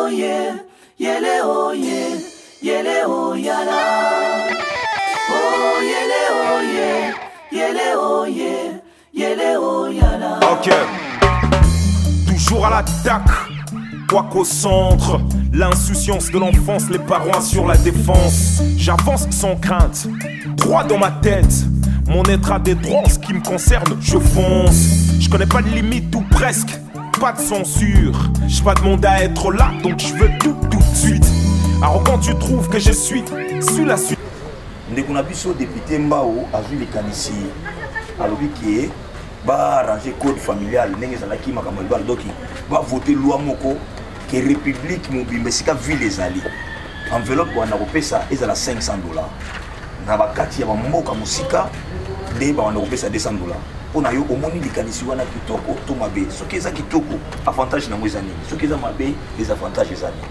oye, yele oye, yele oyala. Oh yele oye, yele oye, yele oyala. Ok. Toujours à l'attaque, quoiqu'au centre. L'insouciance de l'enfance, les parents sur la défense. J'avance sans crainte, droit dans ma tête. Mon être a des droits en ce qui me concerne, je fonce. Je connais pas de limite ou presque, pas de censure. J'ai pas demandé à être là, donc je veux tout tout de suite. Alors quand tu trouves que je suis sur la suite. Ndeko na biso député Mbao azwi likanisi, alobi ke baarrange code familial ndenge ezalaki makambo ya libala, donc bavote loi moko ke république mobimba esika ville ezali enveloppe wana kopesa ezala 500 $ na bakati ya bamboka mosika nde bawanda kopesa 200 $. Mpo na yo, omoni likanisi wana kitoko to mabe? Soki eza kitoko, avantage nango eza nini? Soki eza mabe, désavantage eza nini?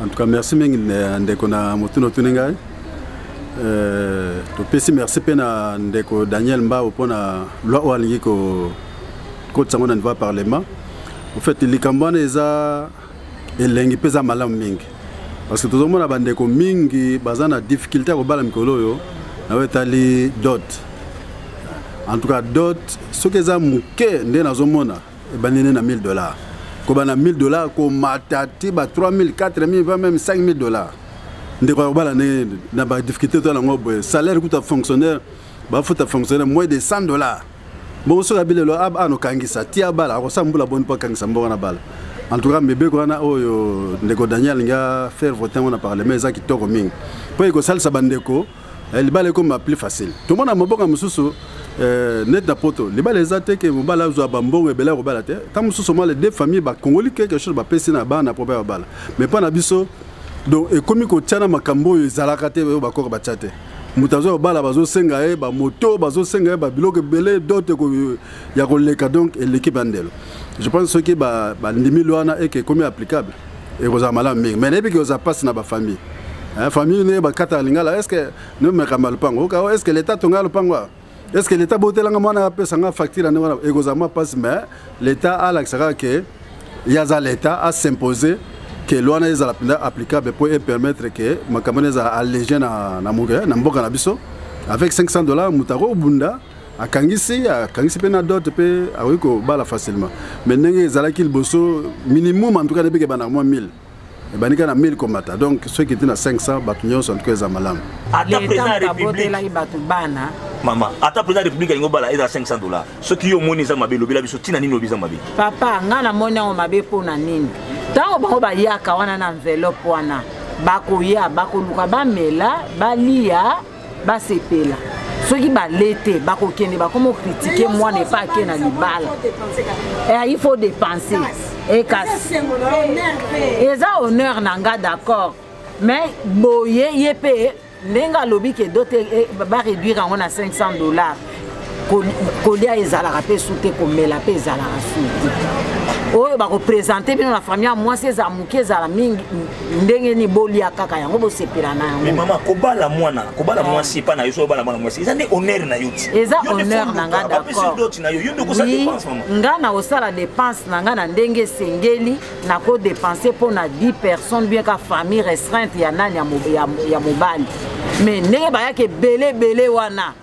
En tout cas, merci mingi, ndeko, na motuna otuni ngai. Topesi merci mpe na ndeko Daniel Mbao mpona loi oyo alingi kokotisa yango na niveau ya parlement. En fait, likambo wana eza elengi mpe eza malamu mingi, parce que tozomona bandeko mingi baza na difficulté ya kobala mikolo oyo na oyo etali dot. En tout cas, dot soki eza moke nde nazomona ebandi nde na 1000 $, kobanda 1000 $ komata ti ba 3000, 4000, va même 5000 $. Ndeko ya kobala ndenge na badifficulté to yango boye, salaire kuta fonctionnaire, bafuta fonctionnaire moins de 100 $. Bongo soki abi lelo anokangisa ti abala, akosala mbula boni mpo akangisa mbongo na bala? En tout cas, mibeko wana oyo ndeko Daniel alingi afaire voter yango na parlement eza kitoko mingi, mpo ekosalisa bandeko libala ekoma plus facile. Tomona mabonga mosusu, neti na Poto, libala eza te ke mobali azwa bambongo ebele ya kobala te. Ntango mosusu mwa les deux familles bakongoli quelque chose, bapesi na bana po baya babala. Mais mpo na biso, donc ekomi kotia na makambo oyo ezalaka te, oyo bakoka batia te. Moto azwa kobala, bazosenga ye bamoto, bazosenga ye babiloko ebele, dot ya koleka, donc eleki bandelo. Je pense soki bandimi loi wana eke ekomi applicable, ekozala malamu mingi. Mais nayebi ke kozala mpasi na bafamille, famille ndenge bakataka lingala: est ce que nomekambo ya lopango oka? Est ce que l'état tonga lopango awa? Est ce que l'état botelanga mwana, apesanga facture ya ndenge wana? Ekozala mwa mpasi, mais l'état alakisa kaka ke ye aza l'état, asimpose ke loi wana ezala mpenza applicable mpo epermettre ke makambo wana ezala allégé na mboka na biso. Avec 500 $, moto akobunda, akangisi mpe na dot mpe akoki kobala facilement. Mais ndenge ezalaki liboso, minimum en tout cas nayebi ke ebandaka mwa 1000, ebandi kaka na 1000 komata. Donc soki eti na 500, bato nyonso, en tout cas eza malamu. Ata président ya république abotelaki bato bana. Mama, ata président ya république alingi obala, ezala 500 $. Soki yo omoni eza mabe, elobela biso ntina nini olobi eza mabe. Papa, ngai namoni yango mabe. Mpo na nini? Ntango bango bayaka wana na enveloppe wana, bakoya bakoluka bamela, balia, basepela. Soki bale te, bakokende bakoma ocritiquer mwana epa ake na libala. Il faut dépenser ekasi eza honneur na nga, d'accord. Mais boye ye mpe ndenge alobi ke dot baréduire yango na 500 $, kolia ezalaka mpe su te, komela mpe ezalaka su te. Oyo bakoprésenter bino na famille ya mwasi ezala moke, ezala mingi, ndenge nini, bolia kaka yango, bosepela na yango. Mama, kobala mwana, kobala mwasi epa na yo, so obala mwana mwasi, eza nde honneur na yo ti. Eza honneur na nga, d'accord. Na yo, yo nde okosala dépense, mama. Nga na kosala dépense na nga na ndenge esengeli. Nakodépenser mpo na 10 personnes, bien ka famille restreinte ya nani, ya mobali. Mais ndenge bayaka ebele ebele wana,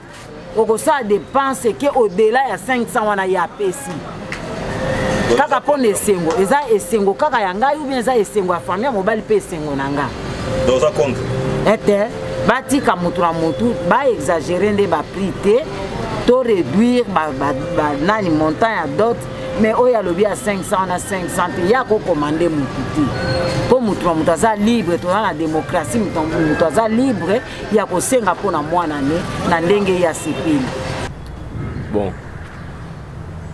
okosala dépense ke au-delà ya 500 wana ye apesi kaka mpo na esengo. Eza esengo kaka ya ngai ou bien eza esengo ya famille ya mobali mpe esengo na nga? Oza contre? Ete batika motu na motu, baexagérer nde baprix te, to réduire nani, montant ya dot. Mais oyo alobi ya 500 wana, 500 te, ya kokomande motu te, mpo motu na moto aza libre. Toza na démocratie, moto aza libre ya kosenga mpo na mwana ne na ndenge ye asepeli. Bon,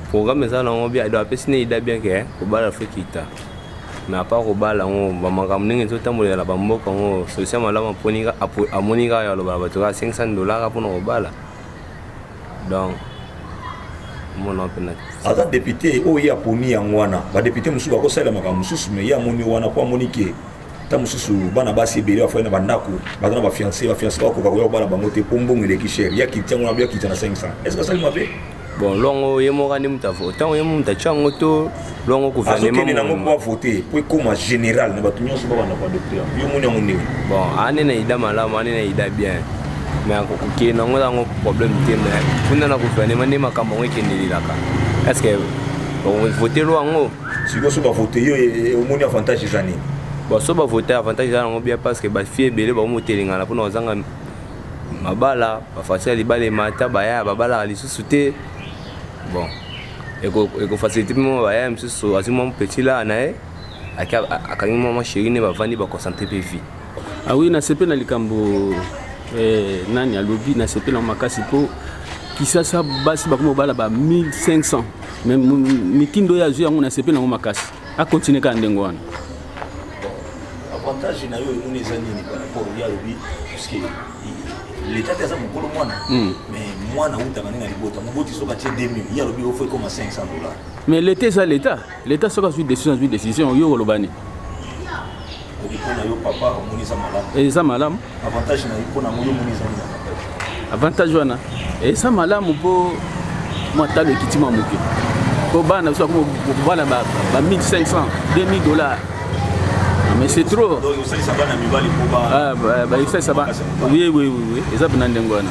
programme eza nango bien, donc apesi ne idée bien ke kobala faut kita. Mais à part kobala yango, bamakambo ndenge ezotambolela na bamboka yango, solution malamu amoni kaka ya aloba na bato kaka 500 $ mpona kobala. Donc mona mpena. Aza député oyo ye aponi yango wana. Badéputé mosusu bakosalela makambo mosusu, mais ye amoni wana mpo amoni ke ta mosusu bana basi ebele bafai na bandako, baza na bafiancé, bafiancé bakoka koya kobala bango te mpo mbongo eleki cher. Ya kiti yango na ya kiti na 500, est ce que asali mabe? Bon, longo ye moko nde moto avote ntango ye moto atya yango to longo gouvernement nango mpo avote mpo ekóma général na bato nyonso babanda koadopte yango. Yo moni yango ndenge? Bon, ane na ida malamu, ane na ida bien, mais kokende nango yango problème te. Mais kuna na gouvernement nde makambo yango ekendelelaka. Est ce que vote loi yango? Sikoyo so bavote, yo omoni avantage eza nini? Bon, so bavote, avantage eza nango bien, parce que bafille ebele bakomotelengana mpona kozanga mabala, bafacile ya libala emata, baya babalaka lisusu te. Bon, ekofacilité mpe mwa baya mosusu azwi mwa petit laa na ye, akangi mwa chéri ne, bavandi, baconcentre mpe vie. Ah oui, nasepe na likambo nani alobi, nasepe na makasi, mpo Kisasa basi bakomi kobala ba 1500, mais mitindo oyo azwi yango, nasepe nango makasi, akontinue kaka ndenge wana. Avantage na yo emoni eza nini par rapport ye alobi? Puisque l'état te aza mokolo mwana, mais mwana autaka ndenge na libota, moboti soki atie 2000, ye alobi ofo ekoma 500 $. Mais l'état eza l'état. L'état soki azwi décision, azwi décision. Yo koloba nini? Oki mpo na yo papa, omoni eza malamu? Eza malamu. Avantage na yo, mpo na yango yo omoni eza nini avantage? Avantage wana eza malamu mpo mwa talo ekiti mwa moke, mpo bana biso bakoma kobala ba 1500, 2000 $. Mais c'est trop. Donc osalisa bana mibali mpo ba baesalisa ba, oui, eza mpena ndenge wana.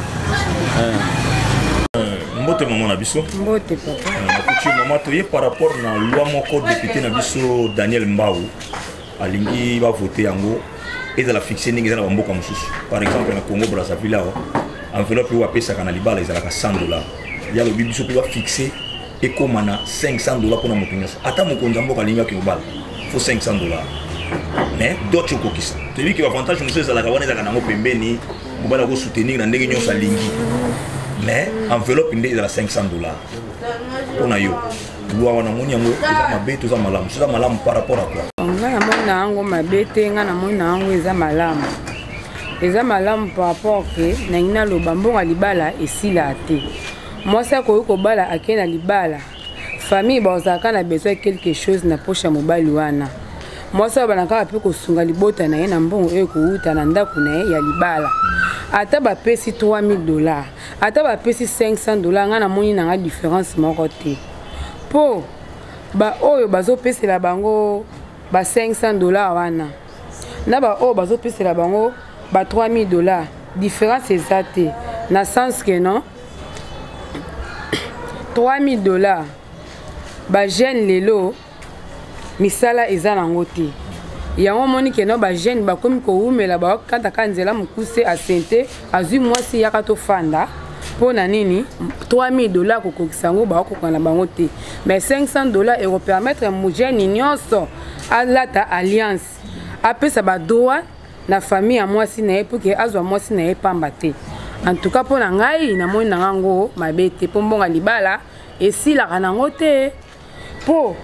Mbote mama na biso. Mbote papa. Nakuti mama, toye par rapport na loi moko député na biso Daniel Mbau alingi bavote yango, ezala fixe ndenge eza na bamboka mosusu. Par exemple na Congo Brazzaville awa, enveloppe oyo apesaka na libala ezalaka 100 $. Ya lobi biso mpe bafixe ekóma na 500 $ mpona moto nyonso, ata mokonzi ya mboka alingi ake kobala, faut 500 $. Mais dot okokisa, toyebi ke baavantage mosusu ezalaka wana, ezalaka nango pembeni, mobali akosoutenir na ndenge nyonso alingi, mais enveloppe nde ezala 500 $. Mpona yo, loi wana omoni yango eza mabe to eza malamu? So eza malamu, par rapport à quoi? Ngai namoni na yango mabe te. Ngai namoni na yango eza malamu, eza malamu par rapport ke nangi naloba mbongo ya libala esila te. Mwasi akoki kobala, akei na libala, famille bazalaka na besoin quelque chose na poche ya mobali wana. Mwasi oyo bandaka mpe kosunga libota na ye na mbongo oyo ekowuta na ndako na ye ya libala. Ata bapesi 3000 $, ata bapesi 500 $, ngai namoni nanga différence moko te, mpo baoyo bazopesela bango ba 500 $ wana na baoyo bazopesela bango ba 3000 $, différence eza te, na sens que non, 3000 $, bajeune lelo misala eza nango te. Yango omoni ke no, bajeune bakomi kowumela, bakataka nzela mokuse, asente azwi mwasi, yaka tofanda. Mpo na nini 3000 $ kokokisa yango bakokoka na bango te? Mais 500 $ ekopermettre mojeune nyonso alata alliance, apesa badroit na famille ya mwasi na ye, mpo ke azwa mwasi na ye pamba te. En tout cas mpo na ngai, namoni na ngango mabe te, mpo mbongo libala esilaka nango te. Mpo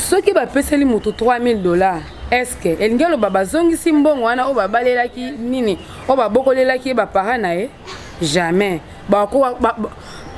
soki bapeseli motu 3000 $, est-ce elingi aloba bazongisi mbongo wana oyo babalelaki nini, oyo babokolelaki ye baparent na ye? Jamais.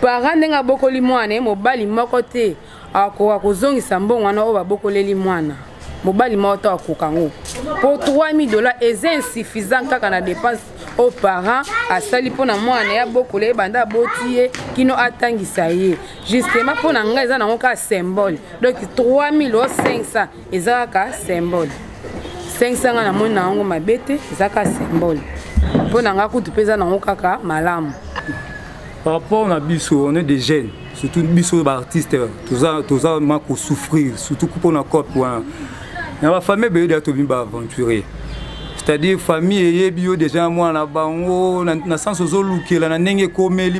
Parent ndenge abokoli mwana ye mobali moko te akoka kozongisa mbongo wana oyo babokoleli mwana mobali moko to akoka yango, mpo 3000 $ eza insuffisant kaka na dépense oyo parent asali mpo na mwana ye, abokola ye banda aboti ye kino atangisa ye. Justement, mpo na ngai eza nango kaka symbole. Donc 3000 o 500 eza kaka symbole. 500 ngai namoni na yango mabe te, eza kaka symbole. Mpo na ngai kutu mpe eza nango kaka malamu. Par rapport na biso, on est des jeunes, surtout biso baartiste, toza toza ma kosouffrir, surtout mpona cope wana na bafamille ebele. Deya tobi baaventurier, c'est-à-dire famille eyebi yo déjà mwana na bango na sens ozolukela na ndenge ekomeli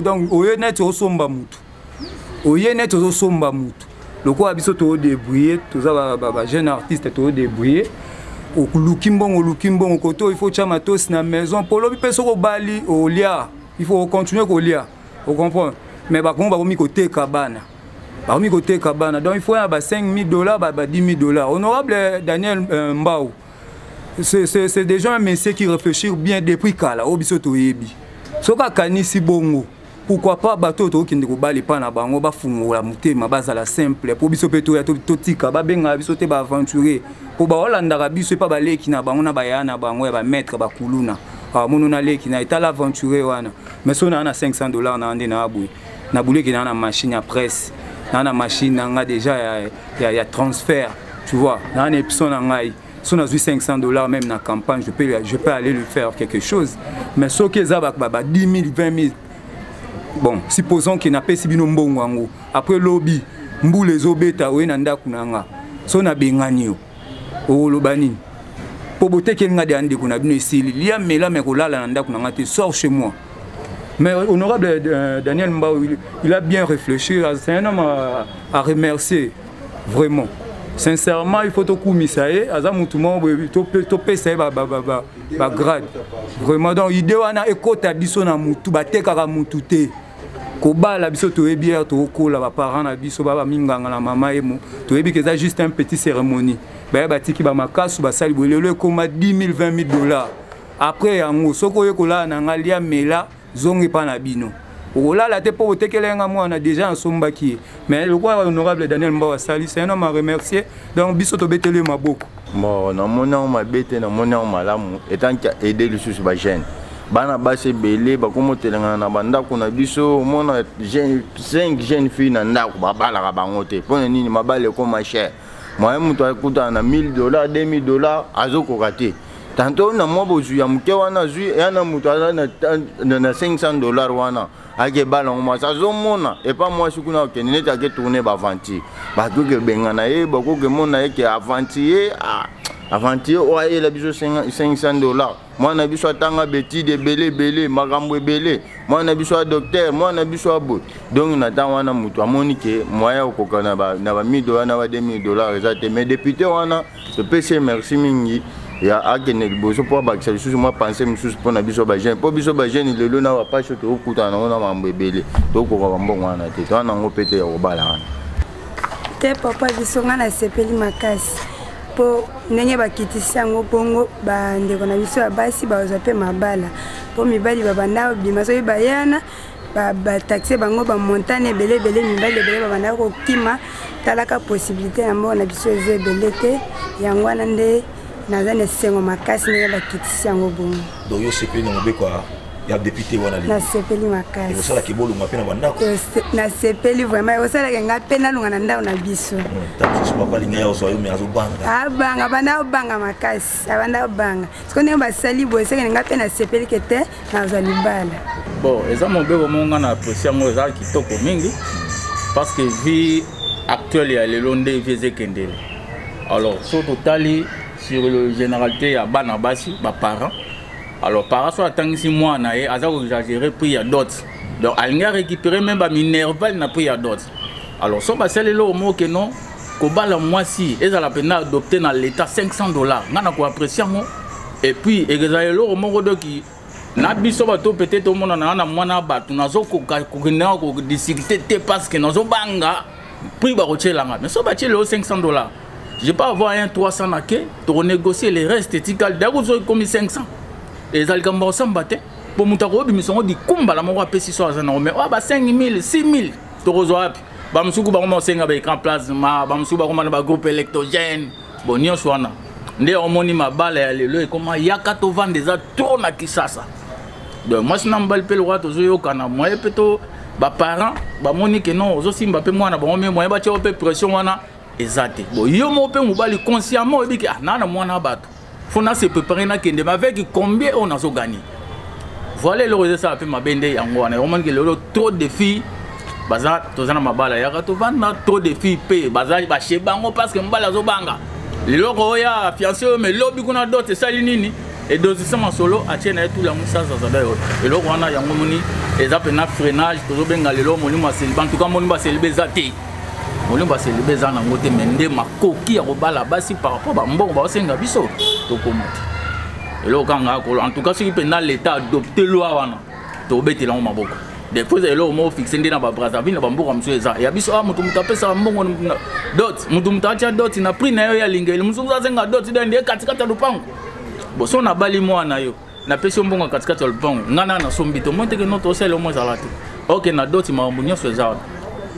donc oye neti osomba mutu, oye neti ozosomba mutu. Lokola biso toodébrouille, toza bajeune artiste, toodébrouille, oluki mbongo, oluki mbongo kote oyo, il faut tia matosi na maison, mpo olobi mpe soki obali olia, il faut continuer kolia, ocomprendre? Mais bakongo bakomi koteka bana, bakomi koteka bana. Donc il faut ya ba 5000 $, ba 10 000 $. Honorable Daniel Mbau, c'est déjà un monsieur qui réfléchit bien depuis kala. Oyo biso toyebi, soki akanisi bongo, pourquoi pas bato oyo tokokende kobala epa na bango bafungola motema, bazala simple, mpo biso mpe toya totika babengaka biso te baaventurier, mpo baolandaka biso epa baleki na bango na bayaya na bango ya bamaître bakuluna, amono na leki na etala aventurier wana. Mais so naa na 500 $ na nde na boye. Na bouleke na na machine ya presse, na na machine na nga déjà ya transfert, tu vois, na na epson na ngai. Si on a 500 $ même na campagne, je peux aller lui faire quelque chose. Mais soki eza ba 10 000, 20 000, bon, supposons que napesi bino mbongo yango, après lobi mbula ezobeta, oye na ndako na nga, so nabengani yo, okoloba nini? Mpo botekeli nga deya ndeko na bino, esili, lia, mela, me kolala na ndako na nga te, sors chez moi. Mais honorable Daniel Mbao, il a bien réfléchi. C'est un homme à remercier, vraiment. Sincèrement, il faut tokumisa ye, aza mutu moko boye, topesa ye bagrade vraiment. Donc idée wana ekota biso na mutu, batekaka mutu te. Kobala, biso toyebi ere tokokola, baparent na biso ba baminganga na mama yemo, toyebi ke eza juste un petit cérémonie, baye batiki bamakasu, basali boye. Lelo ekóma 10 000, 20 000 $. Après yango, soki oye kolala na nga, lia, mela, zongi mpa na bino, okolala te mpo botekela nga mwana, déjà nasombaki ye. Mais lokola honorable Daniel Mbao asali, c'est un homme à remercier, donc biso tobeteli ye maboko. Bon, namoni yango mabe te, namoni yango malamu etanke aide lisusu bajeune, bana basi ebele bakómi otelengana na bandako na biso. Omona 5 jeune fille na ndako, babalaka bango te. Mpo na nini? Mabala ekóma cher. Moye moto akutana na 1000 $, 2000 $, azokoka te. Tantôt na mwa bozwi ya moke wana azwi eya na moto aza na 500 $ wana, akebala ngo mwasi, azomona epa mwasi kuna akende neti aketourne baaventure, bakoki ebengana ye, bakoki emona ye ke aventurier, aventurier oyo ayela biso 500 $. Mwana biso atanga betide ebele ebele, makambo ebele, mwana biso ya docteur, mwana biso ya boye. Donc na ntango wana moto amoni ke moyen okoka na ba 1000 $, na ba 2000 $ eza te. Mais député wana, topesi ye merci mingi ya akende liboso mpo abakisa lisusu mwa pense mosusu mpo na biso bajeune, mpo biso bajeune lelo na bapasi oyo tokokutana nango na makambo ebele, tokokoka bambongo wana te, toza nango mpe te ya kobala wana. Te papa, biso ngai nasepeli makasi mpo ndenge bakitisi yango bongo, bandeko na biso ya basi bazwa mpe mabala, mpo mibali babanda bima, soki bayana bataxe bango bamontagne ebele ebele, mibali ebele babanda kokima. Talaka possibilité na mboka na biso eza ebele te. Yango wana nde naza na esengo makasi ndenge bakitisi yango bongo. Donc yo sepeli na mobeko ya député wana? Nasepeli makasi. Ekosalaka ebolonga mpe na bandako? Nasepeli vraiment, ekosalaka nga mpe nalonga na ndako na biso. Mosusu papa alinga ya ozwa yo, me azobanga. Abanga, abanda obanga makasi, abanda obanga. Siko ndenge basali boye, sekene nga mpe nasepeli ke te nazwa libala. Bon, eza mobeko moko nga na apprécie yango, eza kitoko mingi, parce que vie actuelle ya lelo nde vie ezekendele. Alors so totali sur le généralité ya bana basi, baparent, alors parent so atangisi mwana ye, aza koexagérer prix ya dot, donc alingi arécupérer même baminerval na prix ya dot. Alors so basali eloko moko ke non, kobala mwasi ezala mpenza adopté na l'état 500 $, ngai na koapprécie yango. Et puis ekozala eloko moko doki na biso bato, peut-être omona na na mwana bato, nazokoka kokende na kodiscute te parce que nazobanga prix bakotielanga. Mais so batieli yo 500 $, je peux avoir un 300 na ke tokonégocier le reste etikali. Daku soki ekomi 500, eza likambo kosamba te, mpo moto akobimisa yango likumbala moko apesi so aza nango. Mais oyo ba 5000, 6000, tokozwa wapi? Bamosuku bango baosenga baécran plasma, bamosuku bakoma na bagroupe électrogène. Bon, nyonso wana nde omoni mabala ya lelo ekoma yaka tovanda, eza trop na Kisasa. Donc mwasi na mobali mpe lokwa tozoyokana moye mpe to baparent bamoni ke non, ozosimba mpe mwana bango, me moye batia mpe pression wana eza te. Bon, yo moko mpe mobali, consciemment oyebi ke ah, naa na mwana ya bato, faut na se préparer, nakende, mais avec combien oyo nazoganye? Voilà, eloko ezosala mpe mabe nde yango wana. Omoni ke lelo trop de filles baza, toza na mabala yaka tovanda, trop de filles mpe baza bashe bango parce que mobali azobanga leloko oyo ya fiancé oyo, me lobi kuna dot esali nini, edosisa masolo atie na ye tula yango sazazada oyo eloko wana. Yango moni eza mpena freinage tozobenga lelo molimo ya célibat. En tout cas, molimo ya célibat eza te, molimo ya célibat eza nango te, me nde makoki ya kobala basi par rapport bambongo baosenga biso tokoma te. Eloko kanga kolo, en tout cas soki mpenza l'état adopte loi wana, tobetela yango maboko. Des fois eloko moko fixe nde na babrazzaville, na bamboka mosusu eza ya biso awa, motu apesaka mbongo dot, motu atia dot na prix na yo ya lingeli, mosusu asenga dot de nde katikati ya lupango. Bo so nabali mwana yo, napesi yo mbongo ya katikati ya lupango, ngai na nasombi te, omoi teke no tosala omo ezala te. Ok, na dot makambo nyonso eza wana,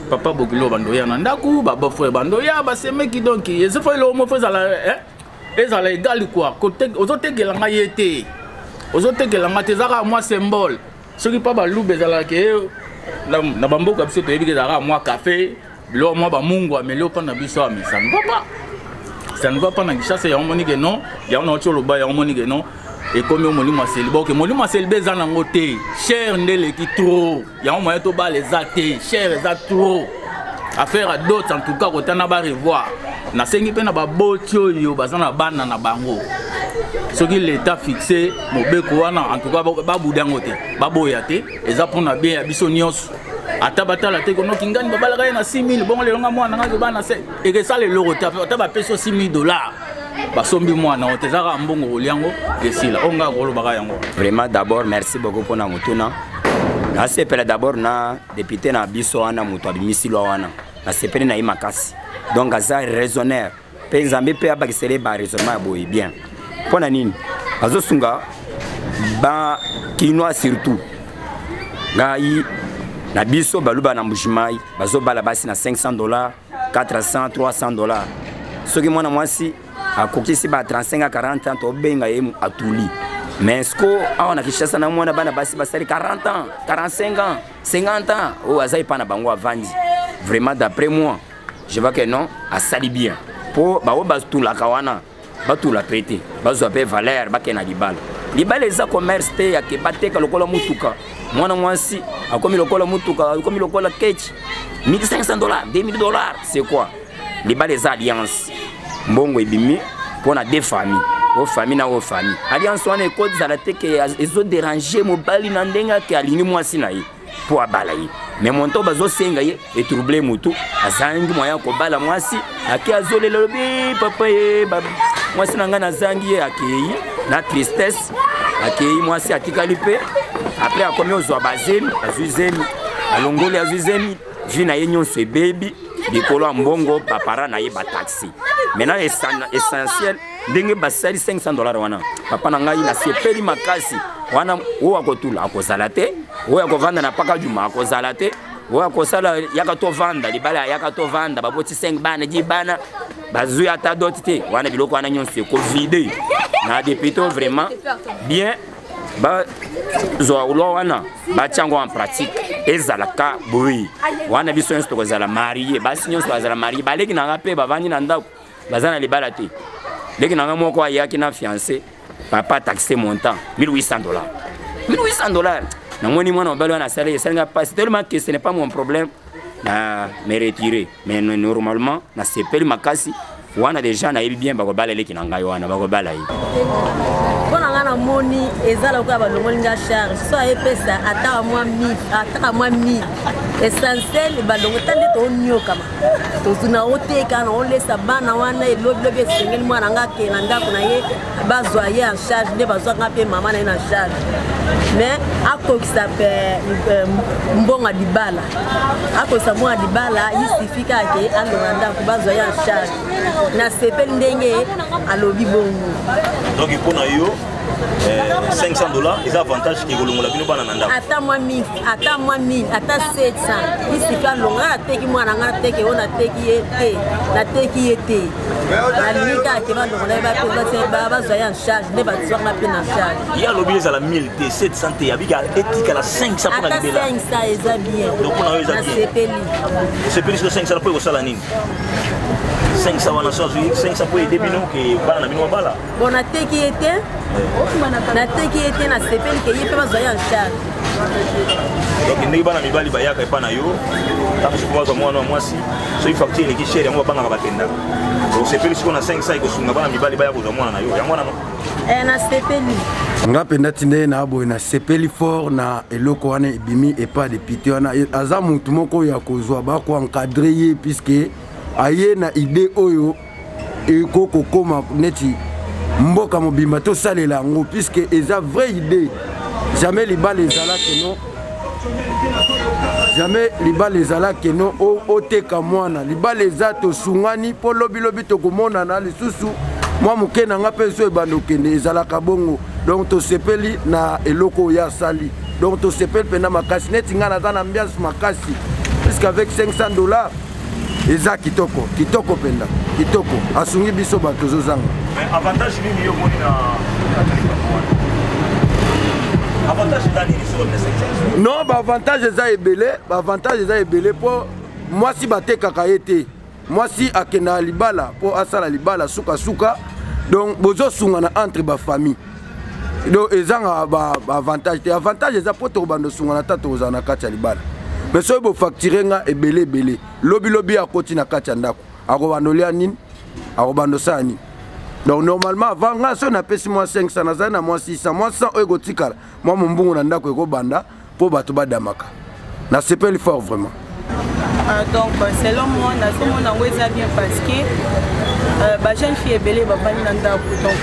papa bokilo bandoya na ndako, babofrère bandoya, basemeki, donc eza fo eloko moko fo ezala ezala égal quoi. Ozotekela ngai ye te, ozotekela ngai te, eza kaka mwa symbole. Soki mpa baluba ezalaka ye Na bamboka biso toyebi ke ezalaka mwa café, biloko mwa bamungu ameli opa na biso, mais ça ne va pas, ça ne va pas na Kinshasa. Yango moni ke non, yango nauti oloba, yango moni ke non, ekomi o molimo ya célibat. Oke, molimo ya célibat eza nango te, cher nde eleki trop. Yango moyen tobala eza te, cher eza trop. Affaire ya dot, en tout cas kotana barevoir. Nasengi mpe na baboti oyo baza na bana na bango, soki l'état fixe mobeko wana, en tout cas babuda yango te, baboya te, eza mpona bien ya biso nyonso. Ata batala te konoki ngani babalaka ye na 6000, bongo lelo nga mwana nga azobala na ekesala eloko te. Ata bapesi yo 6000 dollars, basombi mwana oyo te, eza kaka mbongo koliango esila. Oyo nga kolobaka yango. Vraiment, d'abord merci beaucoup mpona motuna. Nasepela d'abord na député na biso wana, moto abimisi loi wana, nasepeli na ye makasi. Donc aza raisonneur mpe Nzambe mpe abakisele ba raisonnement ya boye bien. Mpo na nini azosunga bakinois, surtout ngai na biso Baluba na Mbujimai, bazobala basi na 500 dollars, 400, 300 dollars. Soki mwana mwasi akokisi ba 35 a 40 ans, tobenga ye atuli. Mais siko awa na Kinshasa, na mwana bana basi basali 40 ans, 45 ans, 50 ans, oyo aza epa na bango avandi. Vraiment, d'après moi, je vois que non, asali bien, mpo baoyo batulaka wana batula mpe te, bazwa mpe valeur, bakende na libala. Libala eza commerce te yake bateka lokola mutuka. Mwana mwasi akomi lokola mutuka, akomi lokola ketch, 1500 dollars, 2000 dollars, c'est quoi? Libala eza alliance, mbongo ebimi mpo na deux famille, o famille na o famille. Alliance wana ekozala te ke ezoderange mobali na ndenge ake alingi mwasi na ye mpo abala ye, mais montant bazosenga ye etrouble motu, azangi moyen kobala mwasi, ake azolela, lobi: "Papa ye, mwasi na ngai nazangi ye." Akei na tristesse, akei, mwasi atikali mpe. Après akomi ozwa bazemi, azwi zemi, alongoli, azwi zemi, vie na ye nyonso ebebi likolo ya mbongo bapara na ye bataxi. Maintenant, essentiel, ndenge basali 500 dollars wana, papa na ngai, nasepeli makasi wana. Oyo akotula akozala te, oyo akovanda na paka juma akozala te, oyo akosala yaka tovanda libala, yaka tovanda, baboti 5 bana, 10 bana, bazwi ata dot te wana. Biloko wana nyonso ekovide na député. Vraiment bien, bazwa loi wana, batia yango en pratique, ezalaka boye wana. Biso nyonso tokozala mariés, basi nyonso bazala mariés. Baleki na nga mpe bavandi na ndako, baza na libala te. Leki na nga moko ayaki na fiancé, papa taxe montant 1800 dollars, 1800 dollars. Namoni mwana mobali wana asali, esalinga mpasi tellement que ce n'est pas mon problème, na me retirer. Mais normalement nasepeli makasi wana. Déjà nayebi bien bakobala eleki na ngai wana, bakobala ye. Mpo na ngai, namoni eza lokola balongoli nga charge. So ayepesa ata mwa 1000, ataka mwa 1000, essentiel balongo ta nde tooniokama, tozuna oteka na olesa bana wana. Elobilobi esengeli mwana nga akende na ndako na ye, bazwa ye en charge nde bazwaka mpe mama na ye na charge. Mais akokisa mbongo ya libala, akokisa mbongo ya libala, isifi kaka ke alonga ndako, bazwa ye en charge. Nasepeli ndenge alobi bongo. Donc mpo na yo, 500 dollars eza avantage ke kolongola bino bana na ndako? Ata mwa 1000, ata mwa 1000, ata 700, isika alonga. Nateki mwana nga, nateki oyo, nateki ye te, nateki ye te. Nalingi kaka ke balongola ye, bazwa ye en charge nde bazwanga mpe na charge. Ye alobi ezala 1000 te, 700 te, abiki etikala 500 mpona libela. 500 eza bien. Donc mpona yo eza bien? Nasepeli. Osepeli. Siko 500 mpo ekosala nini? 500 wana, so azwi 500 mpo ede bino ke bana na bino babala? Bon, nateki ye te, nateki ye te. Nasepeli ke ye mpe bazwa ye en charge. Donc ndenge bana mibali bayaka epa na yo, ntango soki bazwa mwana wa mwasi, soki facture eleki cher, yango babangaka, bakendaka. Osepeli sikoyo na 500 ekosunga bana mibali baya kozwa mwana na yo, yango wana no? Nasepeli. Nga mpenza, ntinda ye na boye, nasepeli fort na eloko wana ebimi epa député wana. Aza motu moko oyo akozwa bakoencadre ye, puisque aye na idée oyo ekoki kokóma neti mboka mobimba tosalela yango, puisque eza vraie idée. Jamais libala ezala keno, jamais libala ezala keno oteka mwana. Libala eza tosungani mpo lobilobi tokomonana lisusu. Mwa moke na nga mpe so ebanda okende, ezalaka bongo. Donc tosepeli na eloko oyo asali. Donc tosepeli mpenza makasi. Neti ngai naza na ambiance makasi, puisque avec 500 dollars eza kitoko, kitoko mpenza, kitoko. Asungi biso bato tozozanga. Avantage nini yo omoni na likambo wana? Avantage eza nini soki na 500? Non, baavantage eza ebele, baavantage eza ebele mpo mwasi batekaka ye te. Mwasi akendaka libala mpo asala libala sukasuka, donc bozosungana entre bafamille, donc ezanga baavantage te. Avantage eza mpo tokobanda osungana ata tokozala na kati ya libala. Mais soki bofacture nga ebele ebele, lobilobi akoti na kati ya ndako, akobanda olia nini, akobanda osala nini? Donc normalement, avant nga soki napesi mwa 500, nazali na mwa 600, mwa 100 oyo ekotikala, mwa mombungu na ndako ekobanda mpo bato badamaka. Nasepeli fort vraiment. Donc selon moi, nazomona yango eza bien parce que bajeune fille ebele bavandi na ndako. Donc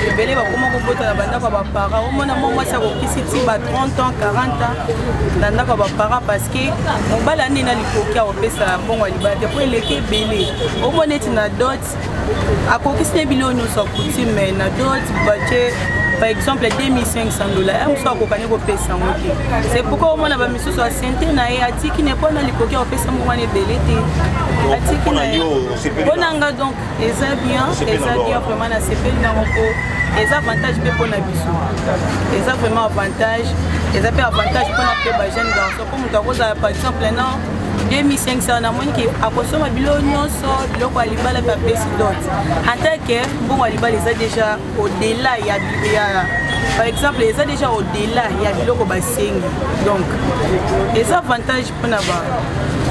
ebele bakoma kobota na bandako ya baparent. Omona mwa mwasi akokisi ti ba 30 ans, 40 ans na ndako ya baparent, parce que mobali ande na likoki akopesa mbongo ya libala te mpo eleki ebele. Omona neti na dot akokisi ne biloko nyonso ya coutume, na dot batie par exemple 2500 dollars, ya mosusu akokani kopesa yango te. C'est pourquoi omona bamisusu asente na ye, atiki ne mpona likoki ya kopesa mbongo wana ebele te, atiki na ye. Mpo na nga, donc eza bien, eza bien vraiment. Nasepeli nango mpo eza avantage mpe mpona biso, eza vraiment avantage. Eza mpe avantage mpona mpe bajeune garçon, mpo moto akozala par exemple na 2500, namoni ke akosomba biloko nyonso, biloko ya libala, mpe apesi dot. En tant que mbongo ya libala eza déjà au-delà ya, par exemple, eza déjà au-delà ya biloko basengi. Donc eza avantage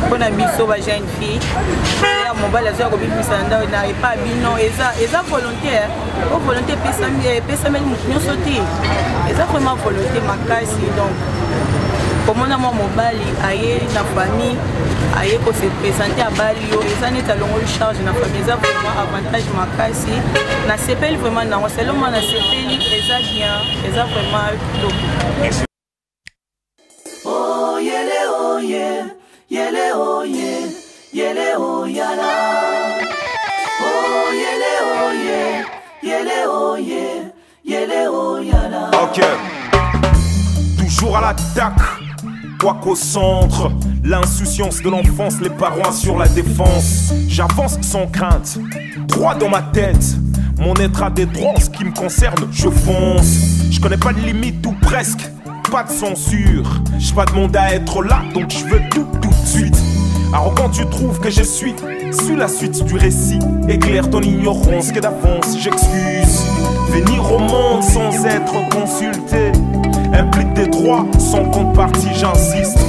mpona biso bajeune fille. Ya mobali azoya kobimisa na ndako na epa bino, eza volontaire po volonté epesameli motu nyonso te. Eza vraiment volonté makasi. Donc komona mwa mobali aye na famille, aye kose présenter, abali yo, eza neti alongoli charge na famille. Eza vraiment avantage makasi. Nasepeli vraiment nango. Selon moi, nasepeli, eza bien, eza vraiment kitoko. Oh, yele, oh, ye, yele, oh, ye, yele, oh, yala. Oh, yele, oh, ye, yele, oh, ye, yele, oh, yala. Ok. Toujours à l'attaque, quoiqu'au centre. L'insouciance de l'enfance, les parents sur la défense. J'avance sans crainte, droit dans ma tête. Mon être a des droits en ce qui me concerne, je fonce. Je connais pas de limite ou presque, pas de censure. J'ai pas demandé à être là, donc je veux tout tout de suite. Arrogant, tu trouves que je suis suis la suite du récit. Éclaire ton ignorance que d'avance j'excuse. Venir au monde sans être consulté implique des droits sans contrepartie, j'insiste.